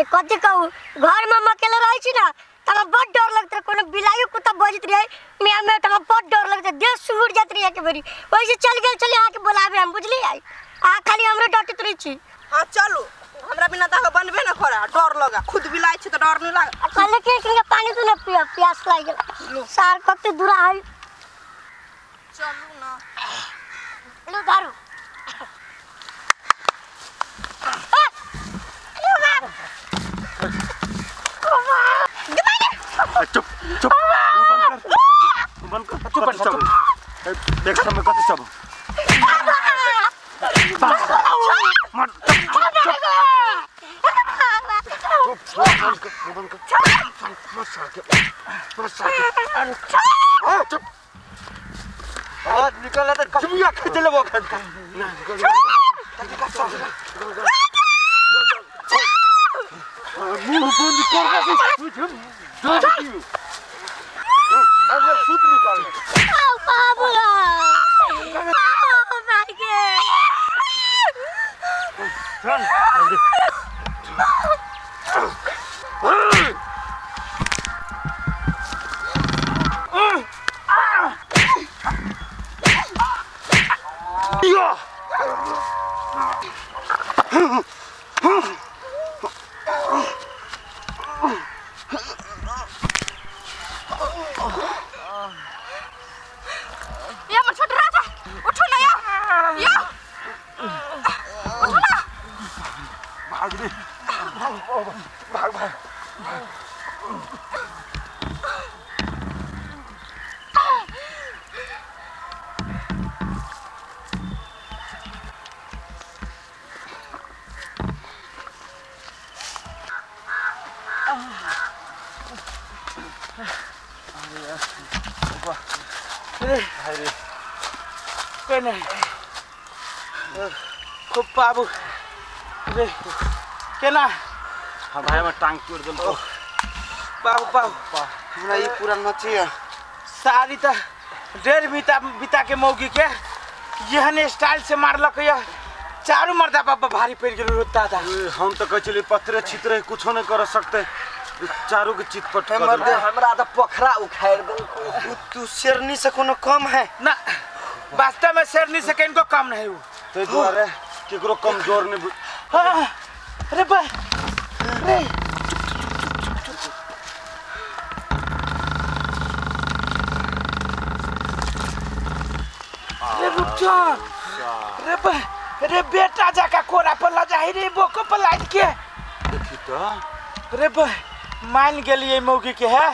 ए कथी कहू, घरमे हम अकेले रहै छी ने तऽ हमरा बड डर लगैत रहै। कोनो बिलाइयो कुत्ता बजैत रहै मियाँ मियाँ तऽ हमरा बड डर लगैत रहै, देह सुहुर जाइत रहै एके बेरी। ओहिसँ चलि गेल छलियै अहाँके बोलाबे हम, बुझलियै? अहाँ खाली हमरे डटैत रहै छी। हाँ चलू, हमरा बिना तऽ अहाँके बनबे नहि करे, डर लगे। खुद बिलाइ छी तऽ डर नहि लागे? आ कहले कि कनिका पानी तू न पिय, प्यास लागि गेल। सार कते दूरा है। चलू ना। लू दारू। चुप चुप, मुंह बंद कर, मुंह बंद कर। चुप कथी चुप। सब देख सब कथी सब मर। चुप चुप चुप, मुंह बंद कर, मुंह बंद कर। मर सार के, मर सार के। अरे चुप, आज निकल त चिबिया खींच लेबो खन। मुंह बंद कर रे, तुझे डर दियो। अरे सूत निकाल। बाबू मार के। चल जल्दी। या ये हमर छोट राजा, उठो ना या या, उठो ना। भाग रे, भाग भाग। रे केने खूब बाबू रे, केना? हाँ भाई, हमर टांग तोड़ देलको। बाबू बाबू, हमरा ई पूरा नचिया। सारी तऽ डेढ़ बीता बीता के मौगी के एहन स्टाइल से मारलक यऽ, चारू मर्दा बाबा भारी पड़ि गेल रो दादा। हम तऽ कहै छलियै पत्रे छितरे कुछो नहि कर सकते, चारू के चितपट कर मर्दे। देलको। हमरा तऽ पोखरा उखाड़ि देलको। उ तू शेरनी से कोनो कम है ना, वास्तव में शेरनी से कनको कम नहीं हो। ताहि दुआरे केकरो कमजोर नहि हाँ, अरे बा रे, रे रुक जा रे बा रे, बेटा जाका कोरा पर ला जाहि रे, बोको पर लाद के। देखी तऽ। रे बा, मान गेलियै मौगी के है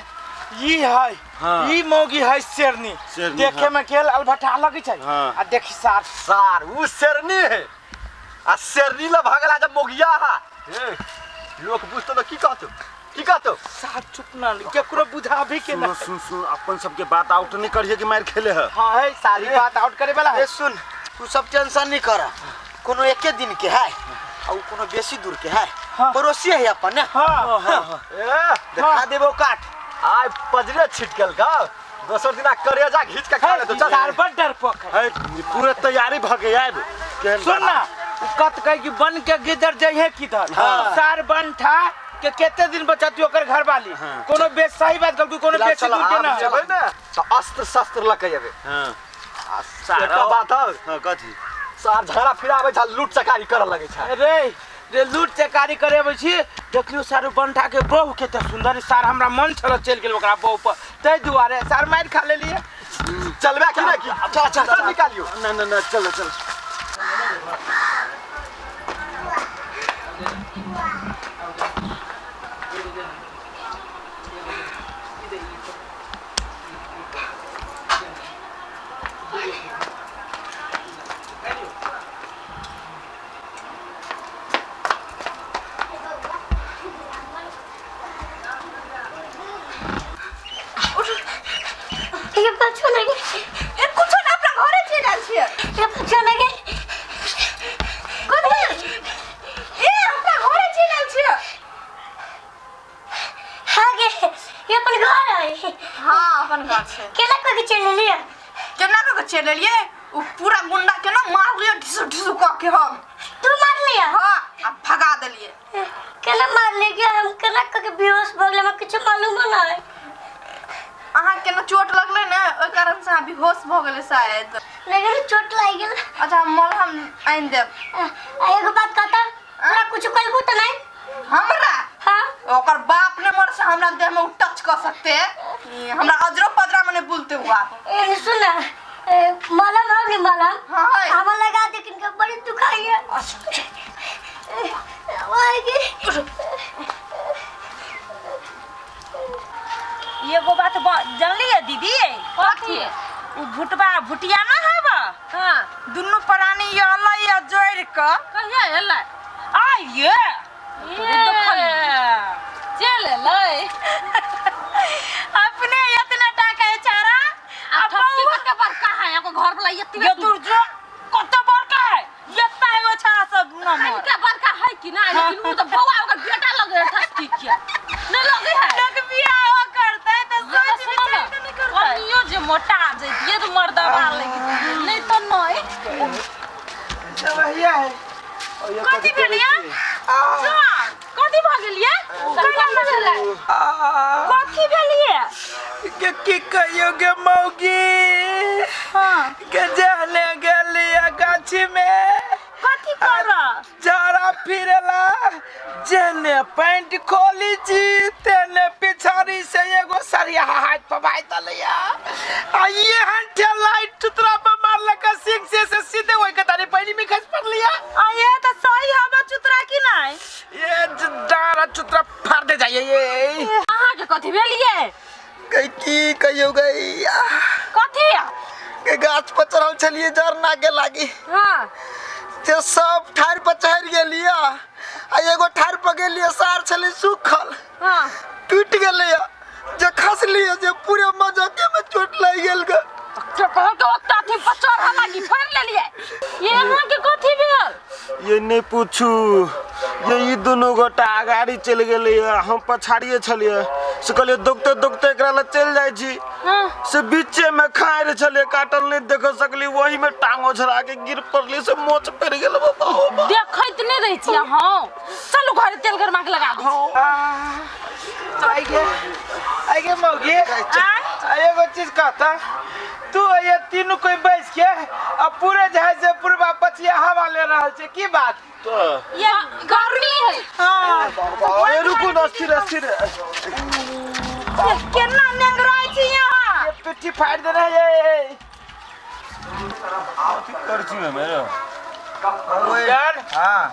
ई है। हाँ। ई मौगी है शेरनी। शेरनी, देखे हाँ। में केल अलभटा लगै छै। हाँ। आ देखी सार। सार उ शेरनी है आ शेरनी ल भगला जब मोगिया हा। ए लोक बुझतो तऽ की कहतो, की कहतो? सार चुप ना, केकरो बुझाबी के ना। सुन सुन सुन, अपन सबके बात आउट नहीं करिए कि मार खेले है। हाँ है, सारी बात आउट करे वाला है। ए सुन, तू सब टेंशन नहीं कर, कोनो एके दिन के है आ उ कोनो बेसी दूर के है। हाँ। पड़ोसी है अपन ने। हाँ हाँ। ए देखा देबो काट। आइ पजरे छिटकल का दोसर दिना करेजा घीच के खा लेतो। चल। सार बड़ डरपोक है। है, पूरे तैयारी भ गई आब केहन। सुन ना, उ कत कहे कि बन के गिदर जइहे किधर। हाँ। सार बन था के केते दिन बचती ओकर घर वाली। हाँ। कोनो बेस सही बात कहलको, कोनो चला, बेसी चला, दूर के ना। आब जेबै ने तऽ अस्त्र शस्त्र लऽ के एबै। हाँ। एकटा बात और। हाँ कथी? सार झगड़ा फिर आबै छै, लूट चकारी करऽ लगै छै। रे रे, लूट चकारी करे अबै छी। देखलियो सारू बंठा के बहु के तऽ सुंदर, सार हमरा मन छल चलि गेल ओकरा बहु पर, ताहि दुआरे सार मारि खा लेलियै। चलबे कि नहि की? चल चल चल निकालियो। ना ना ना, चल चल। ये पाछू लगे। ए कुछो ना, अपना घरे चलि आयल छियै। ये पाछू लगे। कथी? ए अपना घरे चलि आयल छियै। हाँ गे, ये अपन घर है? हाँ, अपन घर छै। केना कऽ के चलि एलियै? केना कऽ के चलि एलियै? उ पूरा गुंडा केना मारलियै ढिसु ढिसु कऽ के हम। तू मारलियै? हाँ, आ भगा देलियै। केना मारले के हम केना क के बेहोश भऽ गेलै, हमरा किछु मालूम नहीं। अहाँ के ना चोट लगलै ने, ओहि कारण से अहाँ बेहोश भऽ गेलै शायद। लेकिन चोट लागि गेल। अच्छा, हम मलहम आनि देब। आ एगो बात कहता, तोरा कुछ कहबू तऽ नहीं? हमरा? हाँ। ओकर बाप ने मर से हमरा देह में उ टच कर सकते, ई हमरा अजरो पजरा में नहीं बोलते हुआ। ए सुन ना, ए, मलहम हो नी मलहम? हाँ, है। हम लगा दे किनका बड़ी दुखाई है। ओए गे। एगो बात जानलियै दीदी? कथी? उ भुटबा भुटिया ना हब? हाँ। दुनू प्राणी अलै या जोड़ि कऽ। कहिया एलै? आइये। ए, चल एलै। अपने इतना टाका है चारा। आ ठसकी कते बड़का है, एगो घर वाला एतबे। ये तू जो कते बड़का है, एता एगो छाड़ा सब नमर। कनिका बड़का है कि ना, लेकिन उ तऽ बौआ ओकर बेटा लगे है ठसकी के। नहीं लगे है? लोग बियाह करतै तऽ सोच सुनो विचार ना, के नहीं करतै। कनियो जे मोटा जैतियै तऽ मर्दबा लागि जैतियै, नहीं तऽ नहीं। भैया है। कथी भेलियै? कथी भऽ गेलियै? कथी भेलै? कथी भेलियै? के की कहियो गे मौगी? हाँ। के जहने गेलियै गाछी में। कथी कर? जरा फिरेला जेने पैंट खोली छी तेने पिछाड़ी से एगो सरिया हाथ पबाई दलैया। आ ये हंठे लाइट चुतरा पर मारलक सिंह से सीधे ओइ के तारी पानी में खस पड़लिया। आ ये तऽ सही हवा चुतरा की नहीं? ये डारा चुतरा फाड़ दे जाइए ये। अहाँ के कथी भेलियै? गई की कहियो गई? कथी? के गाछ पर चढ़ल छलियै जरना के लागी। हाँ। ते सब ठाढ़ पर चढ़ि गेलियै आ एगो ठाढ़ पर गेलियै, सार छलै सुखल। हाँ। टूटि गेलैया, जे खसलियै जे पूरे मजके में चोट लागि गेल गे। के कहल के ओत्ता अथी पर चढ़ऽ लागी फाड़ि लेलियै। ये अहाँ के कथी भेल? ये नहीं पूछू, ये ई दुनू गोटा अगाड़ी चलि गेलैया, हम पछाड़िए छलियै। से कहलियै दौगते दौगते एकरा लग चलि जाइ छी। हाँ। से बीचे में खारि छलियै, काटल नहीं देख सकली, वही में टांग ओझरा के गिर पड़ली, से मोच पड़ि गेल बाबा हो बा। देखैत नहीं रहै छी अहाँ। चलू घरे तेल गरमा के लगा दै छी। आइगे आइगे मौगी, आ एगो चीज कहता, तू ये तीनू कोई बैस के आ पूरे जहाज से पूर्वा पछिया हवा ले रहल छै, की बात? ये गर्मी है। हाँ। ए रुकू ना, स्थिर स्थिर। केना नेंगराइ छी यहाँ? ये पिट्ठी फाड़ देने है ये। कर छी मेरे। यार। हाँ।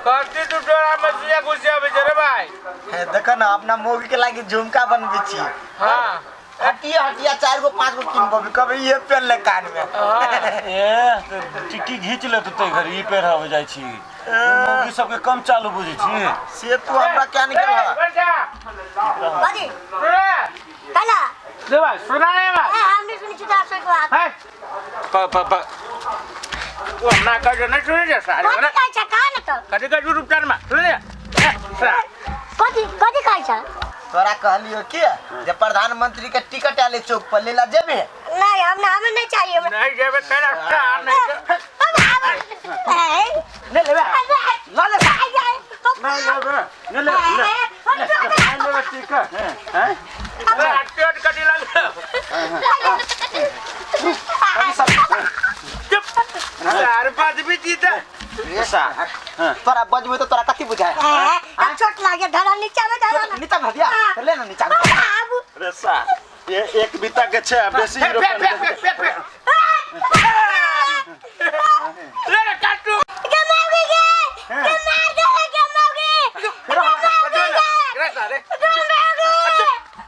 कथी तू डोरा में सुइया घुसिया आबै छै रे भाई? हे देखो ना, अपना मौगी के लागी झुमका बनबै छी। हाँ। हटिया हटिया 4 गो 5 गो किनबो, कभी ये पेन ले कान में। ए तो टिक्की घीच ले तो घर ई पेर हो जाइ छी। मौगी सबके कम चालू बुझै छी। से तू हमरा क्या निकल ए, बच्चा। बाजी। सुना। कला। ले भाई, सुना रे भाई। ए, हम नहीं सुनी छी तार से बात। है। प प प। वो ना कर नहीं सुने जे सारे। कथी खाइ छै? कहा न तऽ। कथी कथी रूप में सुने जे। कथी कथी खाइ छै? तोरा कहलियो के जे प्रधानमंत्री के टिकट आले चौक पर लेला जेबे? नहीं, हम ना, हमें नहीं चाहिए। नहीं जेबे तेरा सार नहीं। ले लेबे। ल ले। नहीं लेबे, नहीं ले ले। नहीं लेबे टिकट, हैं? टिकट कटी लग। चुप। सार बजबी जीता। रे सार, तोरा बजबे तो तोरा कथी बुझाय? अब चोट लागे, धरा नीचा में धरा ना। नीचा भरिया, ले ना नीचा। रे सार, ये एक बीता के छै, बेसी फेंक रोपन फेंक फेंक फेंक। ले रे काटू। के मौगी के, के मार दे रे के मौगी। रे सारे।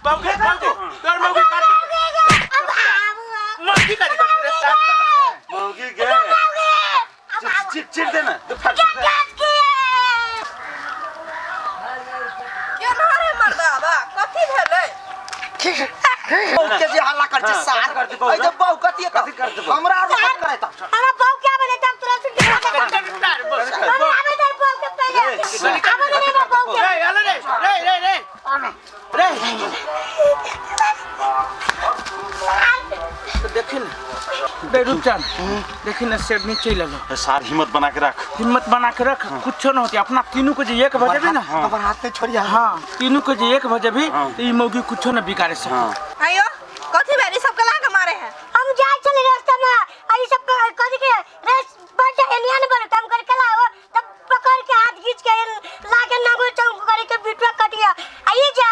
मौगी मौगी तोर मौगी काटू। अब आबू। मौगी काटू रे सार। मौगी के चिर चिर दे ना, तो फाट। केना रे मर्दाबा, कथी भेलै? बहु के जे हल्ला कर छै सार। ऐ जे बहु कथी कथी करतै बहु? हमरा आर कथी करे त? हमरा बहु क्या बने तब तुरंत सुन के हमरा आबे दे बहु के पहले। आबे दे हमरा बहु के। रे हेलो रे रे रे रे रे। तो देखिन बे रुपचंद, देखी ना शेरनी चल एलो। सार हिम्मत बना के रख। हिम्मत बना के रख, कुछो न होती। अपना तीनों को जे एक बजे भी ना, हमर हाथ नहीं छोड़िया। हाँ तीनों को जे एक बजे भी तो ई मौगी कुछो न बिगाड़े सके। आयो कथी भेल? ई सब के ला के मारे है? हम जाय छली रास्ता में आ ई सब कथी के रेस बट एनिया न बन हम कर के लाओ तब पकड़ के हाथ खींच के ला के नागो चौक करे के बिटवा कटिया। आ ई जे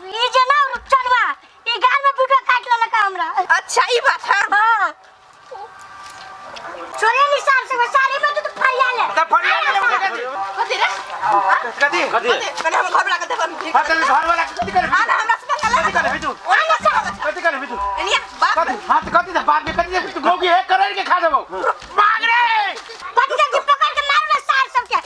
ई जे ना रुपचनवा ई गाल में बिटवा काट लेलक हमरा। अच्छा ई बात है। हां छोड़े नि सार से सारी में तो फरिया ले। त फरिया ले कथी? कथी रे? कथी? कथी? कने हम घर वाला के देखब। हां त घर वाला कथी करे? हां हमरा से पंगा ले। कथी करे तू? कथी करे तू? एनिया बाप कथी? हां त कथी बाप में कथी तू गोगी एक करोड़ के खा देबो। भाग रे। कथी के पकड़ के मारू ना सार सब के।